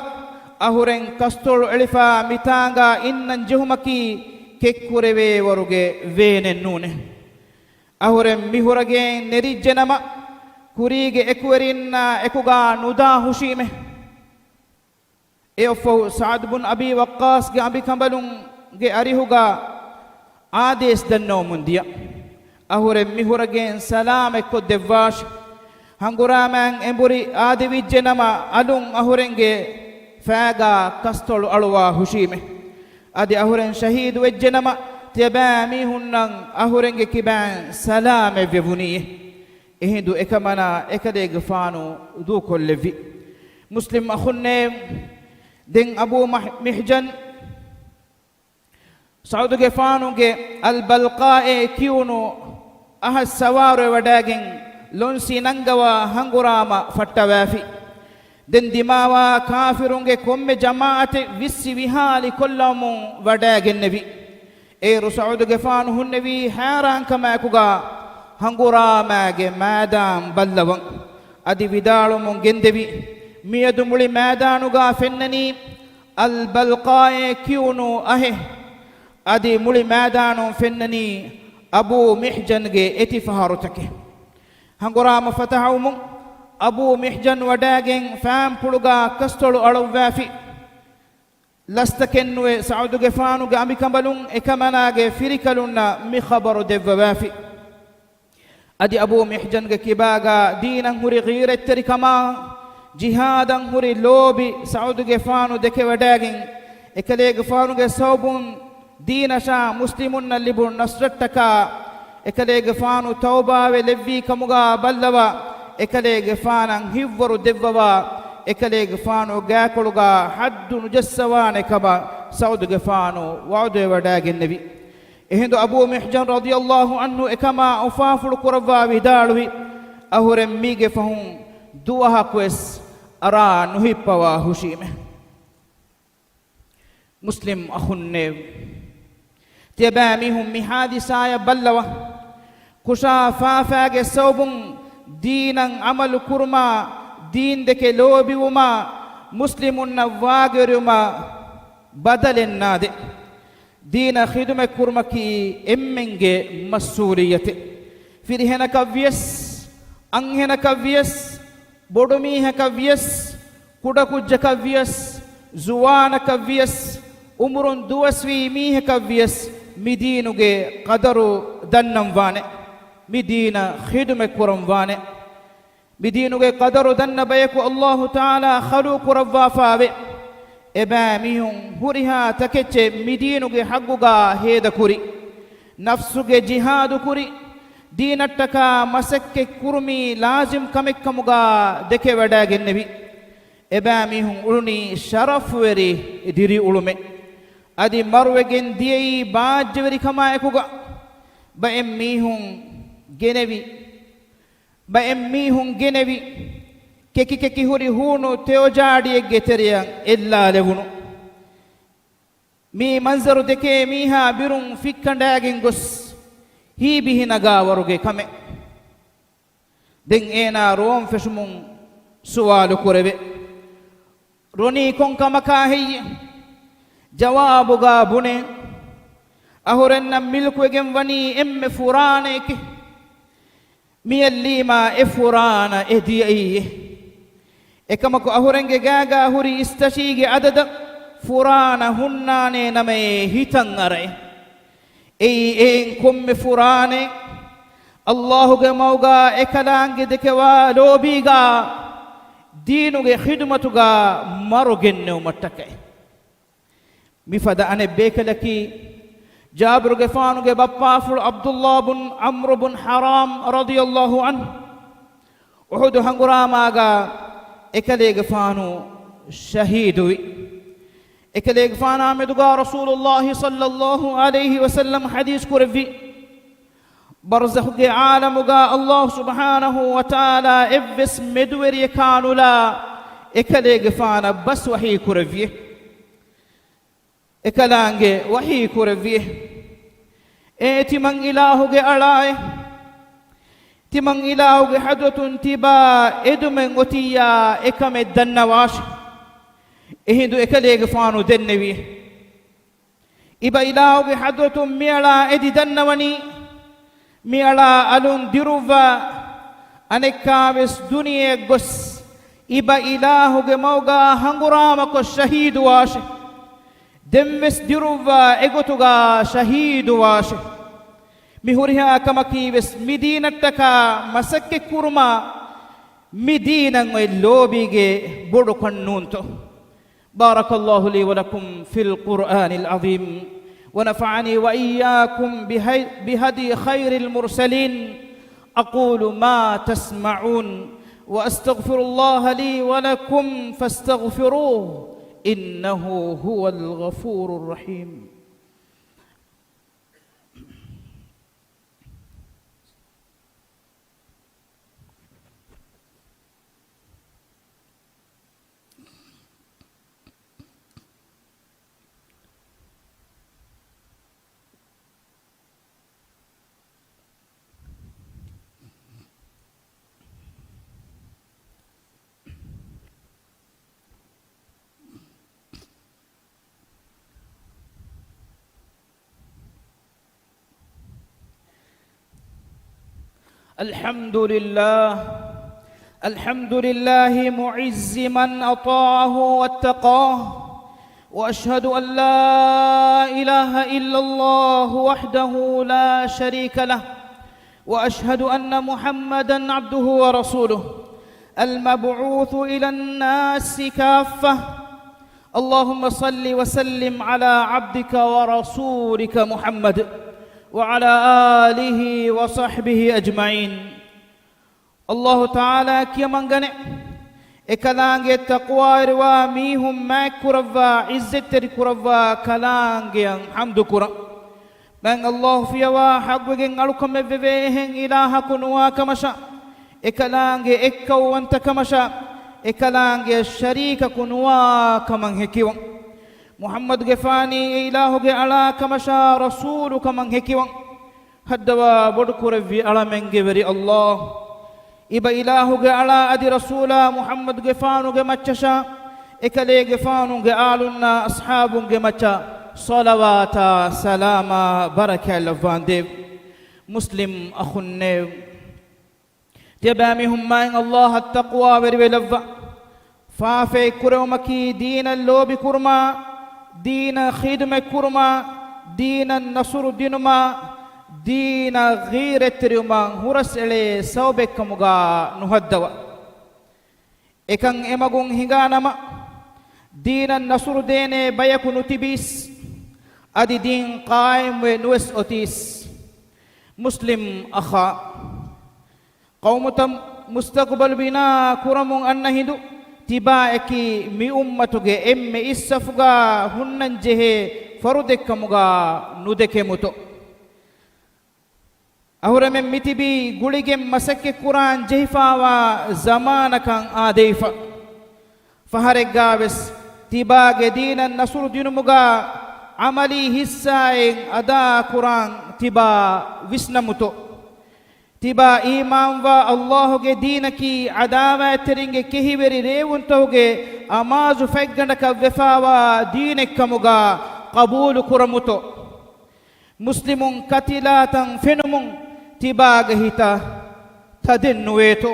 އަހުރެން ކަސްތޮޅު އެޅިފަ މިތާނގަ އިންނަން ޖެހުމަކީ ކެތްކުރެވޭވަރުގެ ވޭނެއް ނޫނޭ. އަހުރެން މި ހުރަގެއިން ނެރިއްޖެނަމަ، ކުރީގެ އެކުވެރިންނާ އެކުގަ ނުދާ ހުށީމޭ. އެއަށްފަހު ސަޢުދު ބުން އަބީ ވައްޤާޞްގެ އަނބިކަނބަލުންގެ އަރިހުގަ އާދޭސް ދަންނަވަމުން ދިޔަ. އަހުރެން މި ހުރަގެއިން ސަލާމަތްކޮށްދެއްވާށި. ހަނގުރާމައިން އެނބުރި އާދެވިއްޖެނަމަ، އަލުން އަހުރެންގެ ފައިގަ ކަސްތޮޅު އަޅުވާ ހުށީމޭ. އަދި އަހުރެން ޝަހީދުވެއްޖެނަމަ، ތިޔަބައިމީހުންނަށް އަހުރެންގެ ކިބައިން ސަލާމަތްވެވުނީ. އެހިނދު އެކަމަނާ އެކަލޭގެފާނު ދޫކޮށްލެއްވި. މުސްލިމް އަޚުންނޭ، ދެން އަބޫ މަޙް-، މިޙްޖަން ސަޢުދުގެފާނުގެ އަލްބަލްޤާއޭ ކިޔުނު އަހަށް ސަވާރުވެވަޑައިގެން ލޮންސީ ނަންގަވާ ހަނގުރާމަ ފައްޓަވައިފި. ދެން ދިމާވާ ކާފިރުންގެ ކޮންމެ ޖަމާޢަތެއް ވިއްސި ވިހާލި ކޮށްލަމުން ވަޑައިގެންނެވި. އޭރު ސަޢުދުގެފާނު ހުންނެވީ ހައިރާންކަމާއެކުގަ ހަނގުރާމާގެ މައިދާން ބައްލަވަން. އަދި ވިދާޅުވަމުން ގެންދެވި، މިއަދު މުޅި މައިދާނުގަ ފެންނަނީ އަލްބަލްޤާއޭ ކިޔުނު އަހެއް. އަދި މުޅި މައިދާނުން ފެންނަނީ އަބޫ މިޙްޖަންގެ އެތި ފަހަރުތަކެއް. ހަނގުރާމަ ފަތަޙަވުމުން އަބޫ މިޙްޖަން ވަޑައިގެން ފައިންޕުޅުގަ ކަސްތޮޅު އަޅުއްވައިފި. ލަސްތަކެއްނުވެ ސަޢުދުގެފާނުގެ އަނބިކަނބަލުން އެކަމަނާގެ ފިރިކަލުންނަށް މި ޚަބަރު ދެއްވަވައިފި. އަދި އަބޫ މިޙްޖަންގެ ކިބާގަ ދީނަށް ހުރި ޣީރަތްތެރިކަމާ، ޖިހާދަށް ހުރި ލޯބި ސަޢުދުގެފާނު ދެކެވަޑައިގެން، އެކަލޭގެފާނުގެ ސަބަބުން ދީނަށާ މުސްލިމުންނަށް ލިބުނު ނަޞްރަށްޓަކާ، އެކަލޭގެފާނު ތައުބާވެ ލެއްވީ ކަމުގާ ބައްލަވާ، އެކަލޭގެފާނަށް ހިތްވަރު ދެއްވަވާ، އެކަލޭގެފާނު ގާކޮޅުގާ ޙައްދު ނުޖައްސަވާނެ ކަމަށް ސަޢުދުގެފާނު ވަޢުދުވެވަޑައިގެންނެވި. އެހިނދު އަބޫ މިޙްޖަން ރަޟިޔަﷲ ޢަންހު އެކަމާ އުފާފުޅު ކުރައްވާ ވިދާޅުވި، އަހުރެން މީގެ ފަހުން ދުވަހަކުވެސް އަރާ ނުހިއްޕަވާ ހުށީމެ. މުސްލިމް އަޚުންނޭވެ! ތިޔަބައިމީހުން މި ޙާދިސާޔަށް ބައްލަވާ. ކުށާ ފާފާގެ ސަބަބުން ދީނަށް ޢަމަލު ކުރުމާ، ދީންދެކެ ލޯބިވުމާ، މުސްލިމުންނަށް ވާގިވެރިވުމާ ބަދަލެއް ނާދޭ. ދީނަށް ޚިދުމަތް ކުރުމަކީ އެންމެންގެ މަސްއޫލިއްޔަތެއް. ފިރިހެނަކަށް ވިޔަސް، އަންހެނަކަށް ވިޔަސް، ބޮޑުމީހަކަށް ވިޔަސް، ކުޑަކުއްޖަކަށް ވިޔަސް، ޒުވާނަކަށް ވިޔަސް، އުމުރުން ދުވަސްވީ މީހަކަށް ވިޔަސް، މި ދީނުގެ ޤަދަރު ދަންނަން ވާނެ. މި ދީނަށް ޚިދުމަތް ކުރަން ވާނެ. މި ދީނުގެ ޤަދަރު ދަންނަ ބަޔަކު ﷲ ތަޢާލާ ޚަލްޤު ކުރައްވާފާވޭ. އެބައިމީހުން ހުރިހާ ތަކެއްޗެއް މި ދީނުގެ ޙައްޤުގާ ހޭދަކުރި، ނަފްސުގެ ޖިހާދު ކުރި، ދީނަށްޓަކާ މަސައްކަތް ކުރުމީ ލާޒިމް ކަމެއްކަމުގާ ދެކެވަޑައިގެންނެވި. އެބައިމީހުން އުޅުނީ ޝަރަފުވެރި ދިރިއުޅުމެއް. އަދި މަރުވެގެން ދިޔައީ ބާއްޖަވެރިކަމާއެކުގަ. ބައެއް މީހުން ގެނެވި، ބައެއް މީހުން ގެނެވި، ކެކި ކެކި ހުރި ހޫނު ތެޔޮޖާޑިއެއްގެ ތެރެއަށް އެއްލާލެވުނު. މި މަންޒަރު ދެކޭ މީހާ ބިރުން ފިއްކަނޑާގެން ގޮސް، ހީބިހި ނަގާވަރުގެ ކަމެއް. ދެން އޭނާ ރޯން ފެށުމުން ސުވާލު ކުރެވޭ، ރޮނީ ކޮން ކަމަކާ ހެއްޔޭ؟ ޖަވާބުގާ ބުނޭ، އަހުރެންނަށް މިލްކުވެގެން ވަނީ އެންމެ ފުރާނައެކޭ. މިއަށް ލީމާ އެ ފުރާނަ އެ ދިޔައީ. އެކަމަކު އަހުރެންގެ ގާގާ ހުރި އިސްތަށީގެ އަދަދަށް ފުރާނަ ހުންނާނޭ ނަމައޭ ހިތަށް އަރައޭ. އެއީ އެއިން ކޮންމެ ފުރާނައެއް ﷲ ގެ މަގުގާ އެކަލާނގެ ދެކެވާ ލޯބީގާ ދީނުގެ ޚިދުމަތުގާ މަރު ގެންނެވުމަށްޓަކައި. މިފަދަ އަނެއް ބޭކަލަކީ، ޖާބިރުގެފާނުގެ ބައްޕާފުޅު ޢަބްދުﷲ ބުން ޢަމްރު ބުން ޙަރާމް ރަޟިޔަﷲ ޢަންހު، އުޙުދު ހަނގުރާމާގާ އެކަލޭގެފާނު ޝަހީދުވި. އެކަލޭގެފާނާ މެދުގާ ރަސޫލުﷲ ޞައްލަﷲ ޢަލައިހި ވަސައްލަމް ޙަދީޘް ކުރެއްވި، ބަރްޒަޚުގެ ޢާލަމުގާ ﷲ ސުބްޙާނަހޫ ވަތަޢާލާ އެއްވެސް މެދުވެރިޔަކާ ނުލާ އެކަލޭގެފާނަށް ބަސް ވަޙީ ކުރެއްވި. އެކަލާނގެ ވަޙީ ކުރެއްވި، އޭ ތިމަން އިލާހުގެ އަޅާއޭ! ތިމަން އިލާހުގެ ޙަޟްރަތުން ތިބާ އެދުމެއް އޮތިއްޔާ އެކަމެއް ދަންނަވާށެ. އެހިނދު އެކަލޭގެފާނު ދެންނެވި، އިބަ އިލާހުގެ ޙަޟްރަތުން މިއަޅާ އެދި ދަންނަވަނީ، މިއަޅާ އަލުން ދިރުއްވާ، އަނެއްކާވެސް ދުނިޔެއަށް ގޮސް، އިބަ އިލާހުގެ މަގުގާ ހަނގުރާމަކޮށް ޝަހީދުވާށެ. ދެންވެސް ދިރުއްވާ އެގޮތުގާ ޝަހީދުވާށެ. މި ހުރިހާ ކަމަކީވެސް މި ދީނަށްޓަކާ މަސައްކަތްކުރުމާ، މި ދީނަށް އޮތް ލޯބީގެ ބޮޑުކަން ނޫންތޯ؟ بارك الله لي ولكم في القرآن العظيم، ونفعني وإياكم بهي-، بهدي خير المرسلين. أقول ما تسمعون، وأستغفر الله لي ولكم فاستغفروه، إنه هو الغفور الرحيم. الحمد لله. الحمد لله معز من أطاعه واتقاه. وأشهد أن لا إله إلا الله وحده لا شريك له. وأشهد أن محمدا عبده ورسوله المبعوث إلى الناس كافة. اللهم صل وسلم على عبدك ورسولك محمد وعلى آله وصحبه أجمعين. އައްލާހު ތަޢާލާ ކިޔަމަންގަނެ، އެކަލާނގެ ތަޤްވާވެރިވާ މީހުން މާތްކުރައްވާ، ޢިއްޒަތްތެރި ކުރައްވާ ކަލާނގެއަށް ޙަމްދު ކުރަން. މާތް އައްލާހު ފިޔަވާ ޙައްޤުވެގެން އަޅުކަމެއް ވެވޭ އެހެން އިލާހަކު ނުވާ ކަމަށާ، އެކަލާނގެ އެއްކައުވަންތަ ކަމަށާ، އެކަލާނގެ ޝަރީކަކު ނުވާ ކަމަށް ހެކިވަން. މުޙައްމަދުގެފާނީ އެ އިލާހުގެ އަޅާ ކަމަށާ، ރަސޫލު ކަމަށް ހެކިވަން. ހައްދަވާ ބޮޑު ކުރެއްވި އަޅަމެންގެ ވެރި އައްލާހު. އިބަ އިލާހުގެ އަޅާ އަދި ރަސޫލާ މުޙައްމަދުގެފާނުގެ މައްޗަށާ، އެކަލޭގެފާނުގެ އާލުންނާ އަޞްޙާބުންގެ މައްޗަށް ޞަލަވާތާ ސަލާމާ ބަރަކާތް ލައްވާނދޭވެ. މުސްލިމް އަޚުންނޭވެ! ތިޔަބައިމީހުން މާތް އައްލާހަށް ތަޤްވާވެރިވެލައްވާ. ފާފައެއް ކުރެވުމަކީ ދީނަށް ލޯބިކުރުމާ، ދީނަށް ޚިދުމަތްކުރުމާ، ދީނަށް ނަޞްރު ދިނުމާ، ދީނަށް ޣީރަތްތެރިވުމަށް ހުރަސްއެޅޭ ސަބަބެއްކަމުގާ ނުހައްދަވާ. އެކަން އެމަގުން ހިނގާނަމަ، ދީނަށް ނަޞްރު ދޭނޭ ބަޔަކު ނުތިބީސް، އަދި ދީން ޤާއިމްވެ ނުވެސް އޮތީސް. މުސްލިމް އަޚާ، ޤައުމުތައް މުސްތަޤުބަލު ބިނާ ކުރަމުން އަންނަ ހިނދު، ތިބާއަކީ މި އުއްމަތުގެ އެންމެ އިސްސަފުގާ ހުންނަންޖެހޭ ފަރުދެއްކަމުގާ ނުދެކެމުތޯ؟ އަހުރެމެން މިތިބީ ގުޅިގެން މަސައްކަތްކުރާން ޖެހިފާވާ ޒަމާނަކަށް އާދެވިފަ. ފަހަރެއްގާވެސް ތިބާގެ ދީނަށް ނަޞްރު ދިނުމުގާ ޢަމަލީ ހިއްސާއެއް އަދާކުރާން ތިބާ ވިސްނަމުތޯ؟ ތިބާ އީމާންވާ އައްލާހުގެ ދީނަކީ ޢަދާވާތްތެރިންގެ ކެހިވެރި ރޭވުންތަކުގެ އަމާޒު ފަތްގަނޑަކަށް ވެފާވާ ދީނެއްކަމުގާ ޤަބޫލު ކުރަމުތޯ؟ މުސްލިމުން ޤަތިލާތަން ފެނުމުން ތިބާގެ ހިތަށް ތަދެއް ނުވޭތޯ؟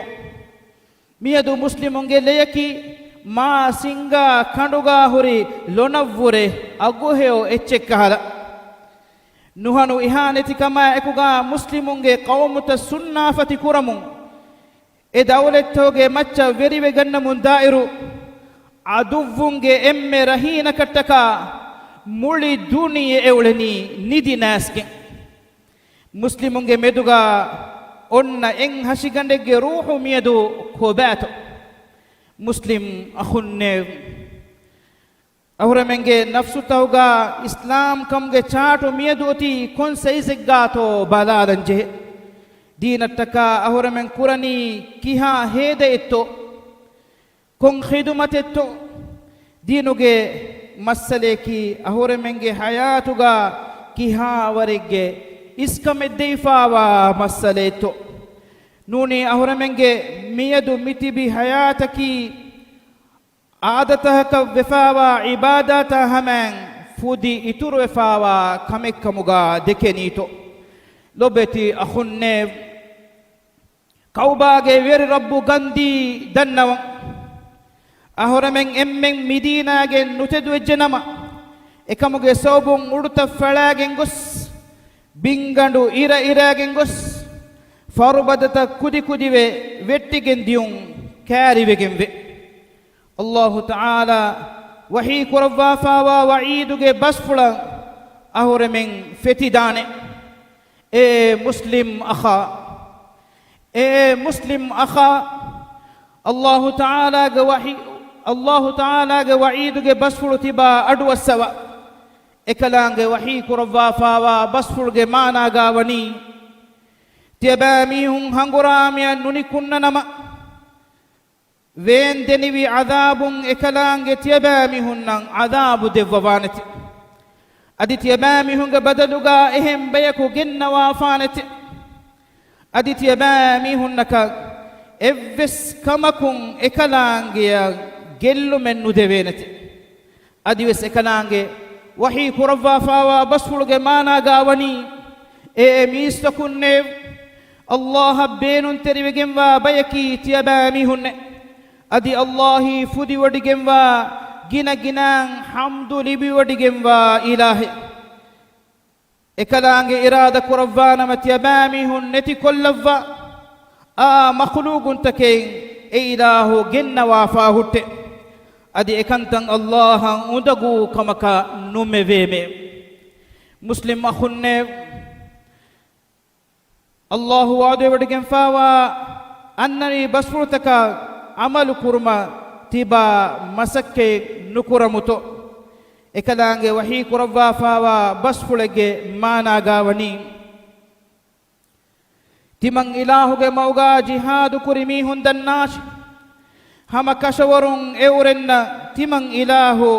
މިއަދު މުސްލިމުންގެ ލެޔަކީ މާ ސިންގާ ކަނޑުގާ ހުރި ލޮނަށްވުރެ އަގުހެޔޮ އެއްޗެއްކަހަލަ. ނުހަނު އިހާނެތިކަމާ އެކުގާ މުސްލިމުންގެ ޤައުމުތައް ސުންނާފަތި ކުރަމުން، އެ ދައުލަތްތަކުގެ މައްޗަށް ވެރިވެގަންނަމުން ދާއިރު، ޢަދުއްވުންގެ އެންމެ ރަހީނަކަށްޓަކާ މުޅި ދުނިޔެ އެއުޅެނީ ނިދި ނައިސްގެން. މުސްލިމުންގެ މެދުގާ އޮންނަ އެއް ހަށިގަނޑެއްގެ ރޫޙު މިއަދު ކޮބާތޯ؟ މުސްލިމް އަޚުންނޭވެ! އަހުރެމެންގެ ނަފްސުތަކުގާ އިސްލާމްކަމުގެ ޗާޓު މިއަދު އޮތީ ކޮން ސައިޒެއްގާތޯ ބަލާލަން ޖެހޭ. ދީނަށްޓަކާ އަހުރެމެން ކުރަނީ ކިހާ ހޭދައެއްތޯ؟ ކޮން ޚިދުމަތެއްތޯ؟ ދީނުގެ މައްސަލަޔަކީ އަހުރެމެންގެ ޙަޔާތުގާ ކިހާވަރެއްގެ އިސްކަމެއް ދެވިފާވާ މައްސަލައެއްތޯ؟ ނޫނީ އަހުރެމެންގެ މިއަދު މިތިބި ޙަޔާތަކީ އާދަތަކަށް ވެފާވާ ޢިބާދާތާ ހަމައިން ފުދި އިތުރުވެފާވާ ކަމެއްކަމުގާ ދެކެނީތޯ؟ ލޮބެތި އަޚުންނޭވެ! ކަޢުބާގެ ވެރި ރައްބު ގަންދީ ދަންނަވަން. އަހުރެމެން އެންމެން މިދީނާގެން ނުތެދުވެއްޖެނަމަ، އެކަމުގެ ސަބަބުން އުޑުތައް ފަޅާގެން ގޮސް، ބިންގަނޑު އިރައިރާގެން ގޮސް، ފަރުބަދަތައް ކުދިކުދިވެ ވެއްޓިގެން ދިޔުން ކާރިވެގެންވޭ. އައްލާހު ތަޢާލާ ވަޙީ ކުރައްވާފާވާ ވަޢީދުގެ ބަސްފުޅަށް އަހުރެމެން ފެތިދާނެ. އޭ މުސްލިމް އަޚާ! އޭ މުސްލިމް އަޚާ! އައްލާހު ތަޢާލާގެ ވަޙީ، އައްލާހު ތަޢާލާގެ ވަޢީދުގެ ބަސްފުޅު ތިބާ އަޑުއައްސަވާ. އެކަލާނގެ ވަޙީ ކުރައްވާފާވާ ބަސްފުޅުގެ މާނާގާ ވަނީ، ތިޔަބައިމީހުން ހަނގުރާމަޔަށް ނުނިކުންނަނަމަ، ވޭންދެނިވި ޢަޛާބުން އެކަލާނގެ ތިޔަބައިމީހުންނަށް ޢަޛާބު ދެއްވަވާނެތެ. އަދި ތިޔަބައިމީހުންގެ ބަދަލުގާ އެހެން ބަޔަކު ގެންނަވާފާނެތެ. އަދި ތިޔަބައިމީހުންނަކަށް އެއްވެސް ކަމަކުން އެކަލާނގެއަށް ގެއްލުމެއް ނުދެވޭނެތެ. އަދިވެސް އެކަލާނގެ ވަޙީ ކުރައްވާފާވާ ބަސްފުޅުގެ މާނާގާ ވަނީ، އޭ މީސްތަކުންނޭވެ! އައްލާހަށް ބޭނުންތެރިވެގެންވާ ބަޔަކީ ތިޔަބައިމީހުންނޭ. އަދި އައްލާހީ ފުދިވޮޑިގެންވާ، ގިނަގިނައިން ޙަމްދު ލިބިވޮޑިގެންވާ އިލާހެއް. އެކަލާނގެ އިރާދަ ކުރައްވާނަމަ ތިޔަބައިމީހުން ނެތިކޮށްލައްވާ، އާ މަޚްލޫގުންތަކެއް އެ އިލާހު ގެންނަވާފާ ހުއްޓޭ. އަދި އެކަންތައް އައްލާހަށް އުނދަގޫ ކަމަކަށް ނުމެވޭމެ. މުސްލިމް އަޚުންނޭ، އައްލާހު ވަޢުދުވެވޮޑިގެންފާވާ އަންނަނިވި ބަސްފުޅުތަކަށް ޢަމަލު ކުރުމަށް ތިބާ މަސައްކަތް ނުކުރަމުތޯ؟ އެކަލާނގެ ވަޙީ ކުރައްވާފާވާ ބަސްފުޅެއްގެ މާނާގާ ވަނީ، ތިމަން އިލާހުގެ މަގުގާ ޖިހާދު ކުރި މީހުން ދަންނާށި! ހަމަ ކަށަވަރުން އެއުރެންނަށް ތިމަން އިލާހު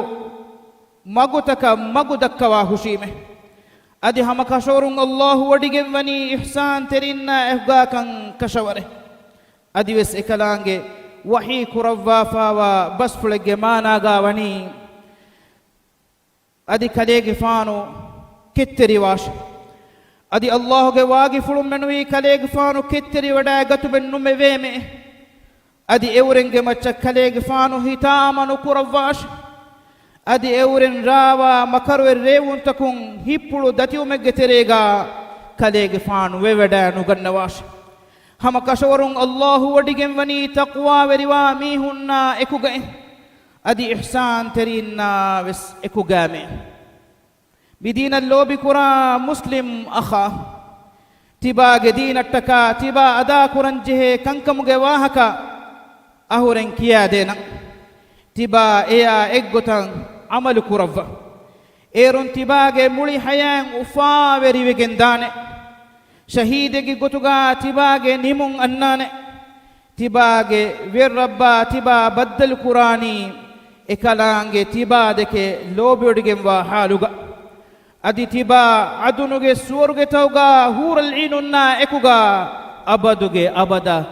މަގުތަކަށް މަގު ދައްކަވާ ހުށީމެ. އަދި ހަމަ ކަށަވަރުން އައްލާހު ވޮޑިގެންވަނީ އިޙްސާންތެރިންނާ އެކުގާކަން ކަށަވަރެއް. އަދިވެސް އެކަލާނގެ ވަޙީ ކުރައްވާފާވާ ބަސްފުޅެއްގެ މާނާގާ ވަނީ، އަދި ކަލޭގެފާނު ކެތްތެރިވާށި! އަދި އައްލާހުގެ ވާގިފުޅުން މެނުވީ ކަލޭގެފާނު ކެތްތެރިވަޑައިގަތުމެއް ނުމެވޭމެ. އަދި އެއުރެންގެ މައްޗަށް ކަލޭގެފާނު ހިތާމަ ނުކުރައްވާށި! އަދި އެއުރެން ރާވާ މަކަރުވެރި ރޭވުންތަކުން ހިތްޕުޅު ދަތިވުމެއްގެ ތެރޭގާ ކަލޭގެފާނު ވެވަޑައި ނުގަންނަވާށި! ހަމަ ކަށަވަރުން އައްލާހު ވޮޑިގެންވަނީ ތަޤްވާވެރިވާ މީހުންނާ އެކުގައި، އަދި އިޙްސާންތެރީންނާ ވެސް އެކުގައިމެ. މި ދީނަށް ލޯބިކުރާ މުސްލިމް އަޚާ، ތިބާގެ ދީނަށްޓަކާ ތިބާ އަދާކުރަންޖެހޭ ކަންކަމުގެ ވާހަކަ އަހުރެން ކިޔާދޭނަން. ތިބާ އެޔާ އެއްގޮތަށް ޢަމަލު ކުރައްވާ. އޭރުން ތިބާގެ މުޅި ޙަޔާތް އުފާވެރިވެގެން ދާނެ. ޝަހީދެއްގެ ގޮތުގާ ތިބާގެ ނިމުން އަންނާނެ. ތިބާގެ ވެރިރައްބާ ތިބާ ބައްދަލުކުރާނީ އެކަލާނގެ ތިބާދެކެ ލޯބިވޮޑިގެންވާ ޙާލުގަ. އަދި ތިބާ ޢަދުނުގެ ސުވަރުގެތަކުގާ ޙޫރަލްޢީނުންނާ އެކުގާ އަބަދުގެ އަބަދަށް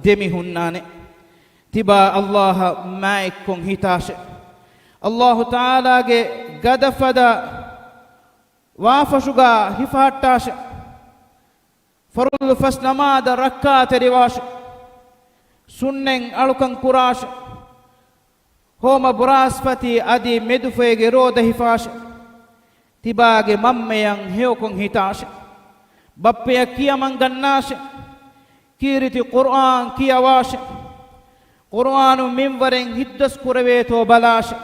ދެމިހުންނާނެ. ތިބާ އައްލާހަށް މާތްކޮށް ހިތާށެ! އައްލާހު ތަޢާލާގެ ގަދަފަދަ ވާފަށުގާ ހިފަހައްޓާށެ! ފަރުޟު ފަސް ނަމާދަށް ރައްކާތެރިވާށެ! ސުންނަތް އަޅުކަން ކުރާށެ! ހޯމަ ބުރާސްފަތި އަދި މެދުފޮއެގެ ރޯދަ ހިފާށެ! ތިބާގެ މަންމަޔަށް ހެޔޮކޮށް ހިތާށެ! ބައްޕަޔަށް ކިޔަމަން ގަންނާށެ! ކީރިތި ޤުރްއާން ކިޔަވާށެ! ޤުރްއާނު މިންވަރެއް ހިތްދަސް ކުރެވޭތޯ ބަލާށެ!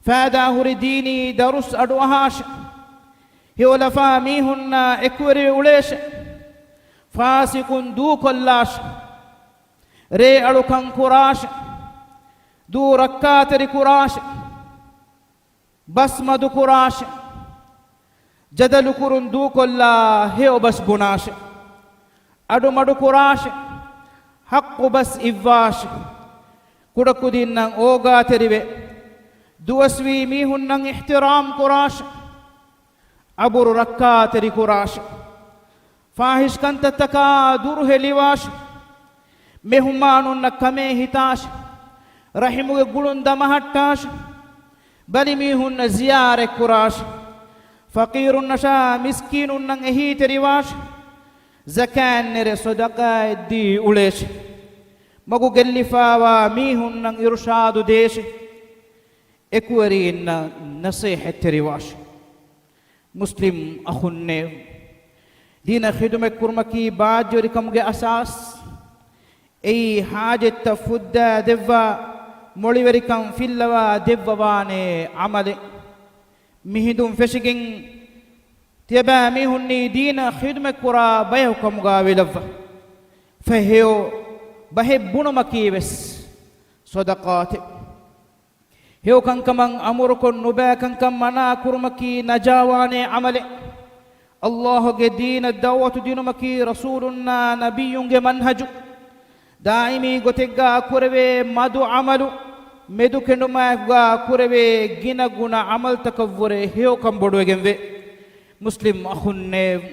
ފައިދާހުރި ދީނީ ދަރުސް އަޑުއަހާށެ! ހެޔޮލަފާ މީހުންނާ އެކުވެރިވެ އުޅޭށެ! ފާސިޤުން ދޫކޮށްލާށެ! ރޭއަޅުކަން ކުރާށެ! ދޫ ރައްކާތެރި ކުރާށެ! ބަސް މަދު ކުރާށެ! ޖަދަލު ކުރުން ދޫކޮށްލާ ހެޔޮ ބަސް ބުނާށެ! އަޑު މަޑު ކުރާށެ! ޙައްޤު ބަސް އިއްވާށެ! ކުޑަކުދިންނަށް އޯގާތެރިވެ، ދުވަސްވީ މީހުންނަށް އިޙްތިރާމް ކުރާށެ! އަބުރު ރައްކާތެރި ކުރާށެ! ފާޙިޝް ކަންތައްތަކާ ދުރުހެލިވާށެ! މެހުމާނުންނަށް ކަމޭ ހިތާށެ! ރަޙިމުގެ ގުޅުން ދަމަހައްޓާށެ! ބަލިމީހުންނަށް ޒިޔާރަތް ކުރާށެ! ފަޤީރުންނަށާ މިސްކީނުންނަށް އެހީތެރިވާށެ! ޒަކާތް ނެރެ ޞަދަޤާތް ދީ އުޅޭށެ! މަގު ގެއްލިފާވާ މީހުންނަށް އިރުޝާދު ދޭށެ! އެކުވެރީންނަށް ނަޞޭޙަތްތެރިވާށެ! މުސްލިމް އަޚުންނޭވެ! ދީނަށް ޚިދުމަތްކުރުމަކީ ބާއްޖަވެރިކަމުގެ އަސާސް. އެއީ ޙާޖަތްތައް ފުއްދާ ދެއްވާ، މޮޅިވެރިކަން ފިއްލަވާ ދެއްވަވާނޭ ޢަމަލެއް. މިހިނދުން ފެށިގެން ތިޔަބައިމީހުންނީ ދީނަށް ޚިދުމަތްކުރާ ބަޔަކު ކަމުގާ ވިލައްވާ. ފަހެ ހެޔޮ ބަހެއް ބުނުމަކީވެސް ޞަދަޤާތެއް. ހެޔޮ ކަންކަމަށް އަމުރުކޮށް ނުބައި ކަންކަން މަނާ ކުރުމަކީ ނަޖާވާނޭ ޢަމަލެއް. އައްލާހުގެ ދީނަށް ދަޢުވަތު ދިނުމަކީ ރަސޫލުންނާ ނަބިއްޔުންގެ މަންހަޖު. ދާއިމީ ގޮތެއްގާ ކުރެވޭ މަދު ޢަމަލު، މެދުކެނޑުމާއެކުގާ ކުރެވޭ ގިނަގުނަ ޢަމަލުތަކަށްވުރެ ހެޔޮކަން ބޮޑުވެގެންވޭ. މުސްލިމް އަޚުންނޭވެ!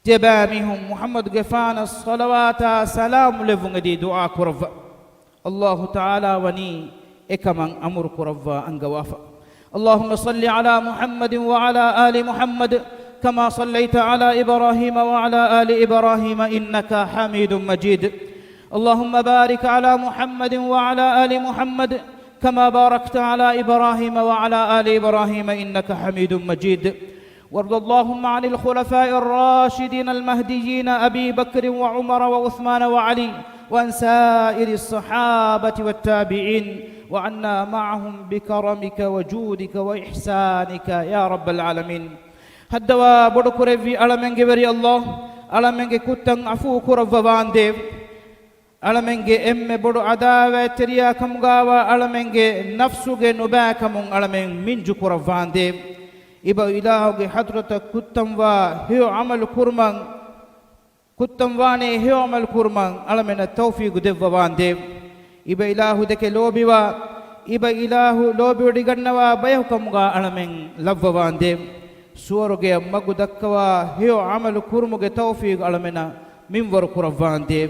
ތިޔަބައިމީހުން މުޙައްމަދުގެފާނަށް ޞަލަވާތާ ސަލާމު ލެއްވުން އެދީ ދުޢާ ކުރައްވާ. އައްލާހު ތަޢާލާ ވަނީ އެކަމަށް އަމުރު ކުރައްވާ އަންގަވާފަ. اللهم صل على محمد وعلى آل محمد كما صليت على إبراهيم وعلى آل إبراهيم إنك حميد مجيد. اللهم بارك على محمد وعلى آل محمد كما باركت على إبراهيم وعلى آل إبراهيم إنك حميد مجيد. وارض اللهم عن الخلفاء الراشدين المهديين أبي بكر وعمر وعثمان وعلي وعن سائر الصحابة والتابعين وعنا معهم بكرمك وجودك وإحسانك يا رب العالمين. ހައްދަވާ ބޮޑު ކުރެއްވި އަޅަމެންގެ ވެރި ﷲ، އަޅަމެންގެ ކުށްތައް އަފޫ ކުރައްވަވާނދޭ. އަޅަމެންގެ އެންމެ ބޮޑު ޢަދާވާތްތެރިޔާ ކަމުގާވާ އަޅަމެންގެ ނަފްސުގެ ނުބައިކަމުން އަޅަމެން މިންޖު ކުރައްވާނދޭ. އިބަ އިލާހުގެ ޙަޟްރަތަށް ކުށްތައްވާ ހެޔޮ ޢަމަލު ކުރުމަށް، ކުށްތައް ވާނޭ ހެޔޮ ޢަމަލު ކުރުމަށް އަޅަމެންނަށް ތައުފީގު ދެއްވަވާނދޭ. އިބަ އިލާހު ދެކެ ލޯބިވާ، އިބަ އިލާހު ލޯބިވޮޑިގަންނަވާ ބަޔަކު ކަމުގާ އަޅަމެން ލައްވަވާނދޭ. ސުވަރުގެއަށް މަގު ދައްކަވާ ހެޔޮ ޢަމަލު ކުރުމުގެ ތައުފީގު އަޅަމެންނަށް މިންވަރު ކުރައްވާނދޭ.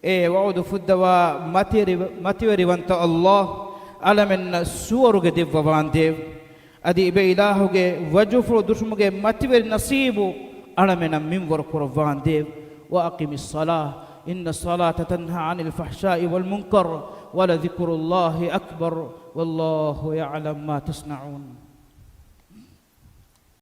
އޭ ވަޢުދު ފުއްދަވާ މަތިވެރި-، މަތިވެރިވަންތަ ﷲ، އަޅަމެންނަށް ސުވަރުގެ ދެއްވަވާނދޭ. އަދި އިބަ އިލާހުގެ ވަޖުހުފުޅު ދުށުމުގެ މަތިވެރި ނަސީބު އަޅަމެންނަށް މިންވަރު ކުރައްވާނދޭ. وأقم الصلاة إن الصلاة تنهى عن الفحشاء والمنكر ولذكر الله أكبر والله يعلم ما تصنعون.